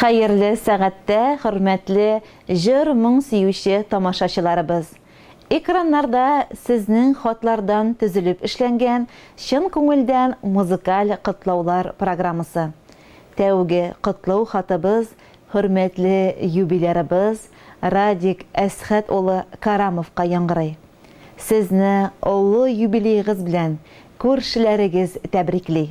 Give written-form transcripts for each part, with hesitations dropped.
Хәерле сәгатьтә, хөрмәтле җыр-моң сөюче тамашачыларыбыз! Экраннарда сезнең хатлардан төзелеп эшләнгән чын күңелдән музыкаль котлаулар программасы. Тәүге котлау хатыбыз хөрмәтле юбилярыбыз Радик Әсхәт улы Карамовка яңгырый. Сезне олы юбилеегыз белән күршеләрегез тәбрикли.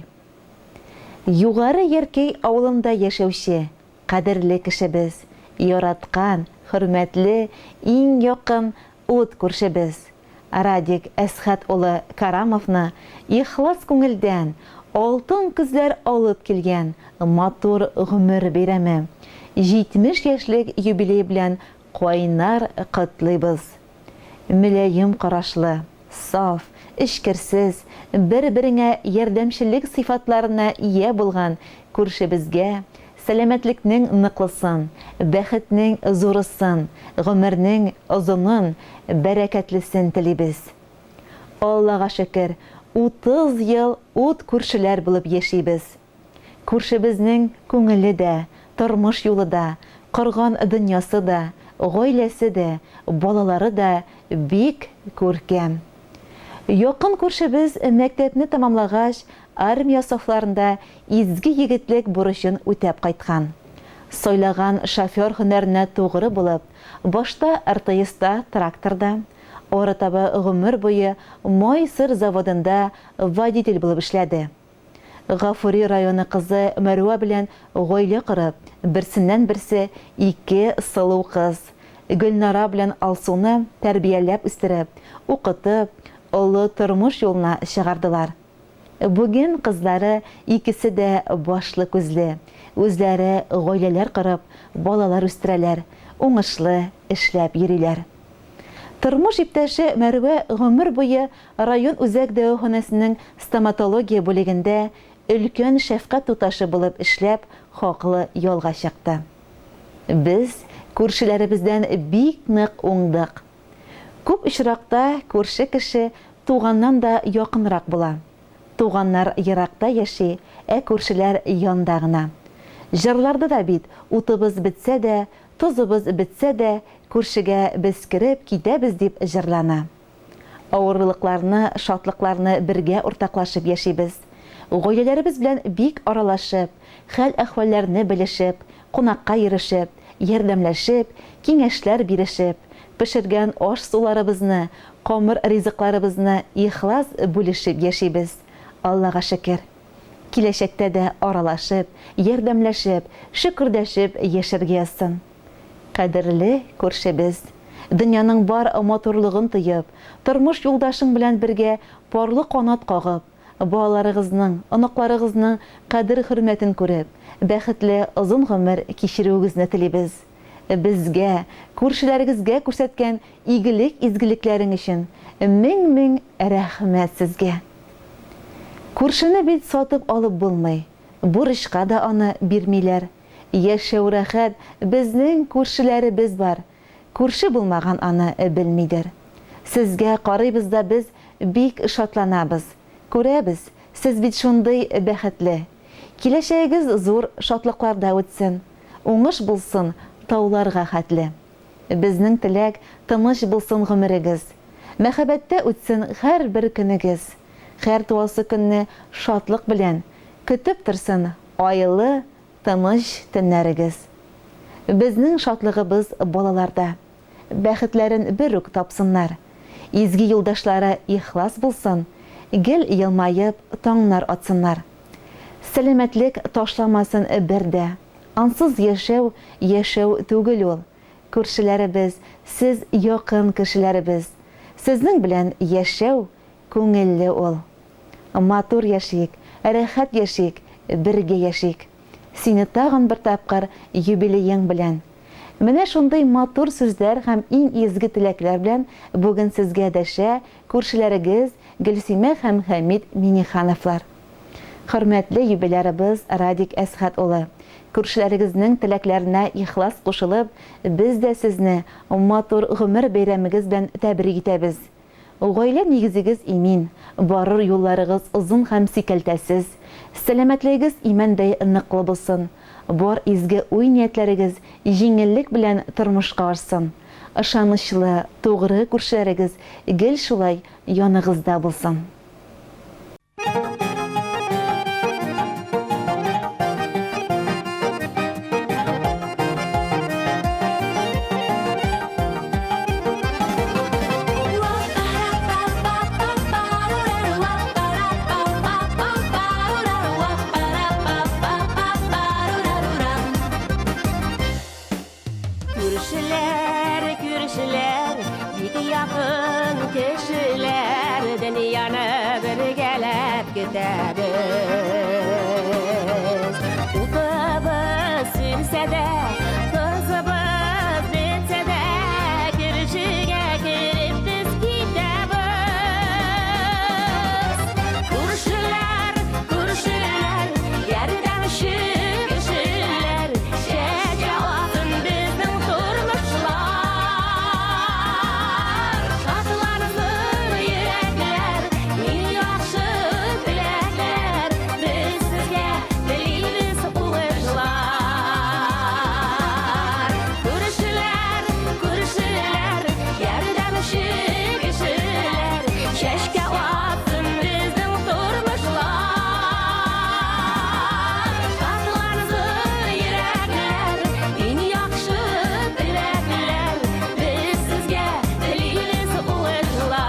Югары Яркәй авылында яшәүче кадерле кешебез, яраткан, хөрмәтле, иң якын ут күршебез Радик Әсхәт улы Карамовны ихлас күңелдән алтын көзләр алып килгән матур гомер бәйрәме, 70 яшьлек юбилее белән кайнар котлыйбыз. Мөлаем карашлы, саф, эчкерсез, бер-береңә ярдәмчеллек сыйфатларына ия булган күршебезгә сәламәтлекнең ныклысын, бәхетнең зурысын, гомернең озынын, бәрәкәтлесен телибез. Аллага шөкер, 30 ел ут күршеләр булып яшибез. Күршебезнең күңеле дә, тормыш юлы да, корган дөньясы да, гаиләсе дә, балалары да бик күркәм. Якын күршебез мәктәпне тәмамлагач, армия сафларында изге егетлек бурычын үтәп кайткан. Сайлаган шофер һөнәренә тугры булып, башта РТСта тракторда, арытаба гомер буе май-сыр заводында водитель булып эшләде. Гафури районы кызы Мәрүә белән гаилә корып, берсеннән-берсе ике сылу кыз, Гөлнара белән Алсуны тәрбияләп үстереп, укытып, олы тормыш юлына чыгардылар. Бүген кызлары икесе дә башлы-күзле, үзләре гаиләләр корып, балалар үстерәләр, уңышлы эшләп йөриләр. Тормыш иптәше Мәрүә гомер буе район үзәк дәваханәсенең стоматология бүлегендә өлкән шәфкать туташы булып эшләп хаклы ялга чыкты. Без күршеләребездән бик нык уңдык. Күп очракта күрше кеше туганнан да якынрак була. Туганнар еракта яши, ә күршеләр янда гына. Җырларда да бит, Утыбыз бетсә дә, тозыбыз бетсә дә, күршегә без кереп китәбез дип җырлана. Авырлыкларны, шатлыкларны бергә уртаклашып яшибез. Гаиләләребез белән бик аралашып, хәл-әхвәлләрне белешеп, кунакка йөрешеп, ярдәмләшеп, киңәшләр бирешеп, пешергән аш-суларыбызны, камыр ризыкларыбызны ихлас бүлешеп яшибез, Аллага шөкер. Киләчәктә дә аралашып, ярдәмләшеп, шөкердәшеп яшәргә язсын. Кадерле күршебез! Дөньяның бар матурлыгын тоеп, тормыш юлдашың белән бергә парлы канат кагып, балаларыгызның, оныкларыгызның кадер-хөрмәтен күреп, бәхетле озын гомер кичерүегезне телибез. Безгә, күршеләрегезгә күрсәткән игелек-изгелекләрең өчен мең-мең рәхмәт сезгә! Күршене бит сатып алып булмый, бурычка да аны бирмиләр. Яшәү рәхәт, безнең күршеләребез бар. Күрше булмаган аны белмидер. Сезгә карыйбыз да без бик шатланабыз. Күрәбез, сез бит шундый бәхетле. Киләчәгегез зур шатлыкларда үтсен. Уңыш булсын тауларга хәтле. Безнең теләк, тыныч булсын гомерегез. Мәхәббәттә үтсен һәрбер көнегез. Һәр туасы көнне шатлык белән көтеп торсын айлы, тыныч төннәрегез. Безнең шатлыгыбыз балаларда. Бәхетләрен бер үк тапсыннар. Изге юлдашлары ихлас булсын, гел елмаеп таңнар атсыннар. Сәламәтлек ташламасын бер дә. Ансыз яшәү, яшәү түгел ул. Күршеләребез, сез якын кешеләребез. Сезнең белән яшәү күңелле ул. Матур яшик, рәхәт яшик, бергә яшик. Сине тагын бер тапкыр юбилеең белән! Менә шундый матур сүзләр һәм иң изге теләкләр белән бүген сезгә дәшә күршеләрегез Гөлсимә һәм Хәмит Миннехановлар. Хөрмәтле юбилярыбыз Радик Әсхәт улы, күршеләрегезнең теләкләренә ихлас кушылып, без дә сезне матур гомер бәйрәмегез белән тәбрик итәбез. Гаилә нигезегез имин, барыр юлларыгыз озын һәм сикәлтәсез, сәламәтлегегез имәндәй ныклы булсын. Бар изге уй-ниятләрегез җиңеллек белән тормышка ашсын. Ышанычлы, тугры күршеләрегез гел шулай яныгызда булсын. Күршеләр, күршеләр, бик якын кешеләр, дөньяны бергәләп көтәбез. Утыбыз сүнсә дә, тозыбыз бетсә дә, күршегә кереп без китәбез. Күршеләр, күршеләр, ярдәмче кешеләр, чәчә атын безнең тормышлар. Шатлансын йөрәкләр, иң яхшы теләкләр, без сезгә телибез уңышлар. Күршеләр, күршеләр, ярдәмче кешеләр, чәчкә атсын безнең тормышлар. Шатлансын йөрәкләр, иң яхшы теләкләр, без сезгә телибез уңышлар.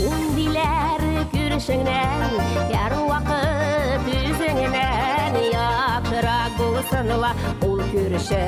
Уң диләр күршеңнән, һәрвакыт үзеңнән яхшырак булсын ла ул күрше.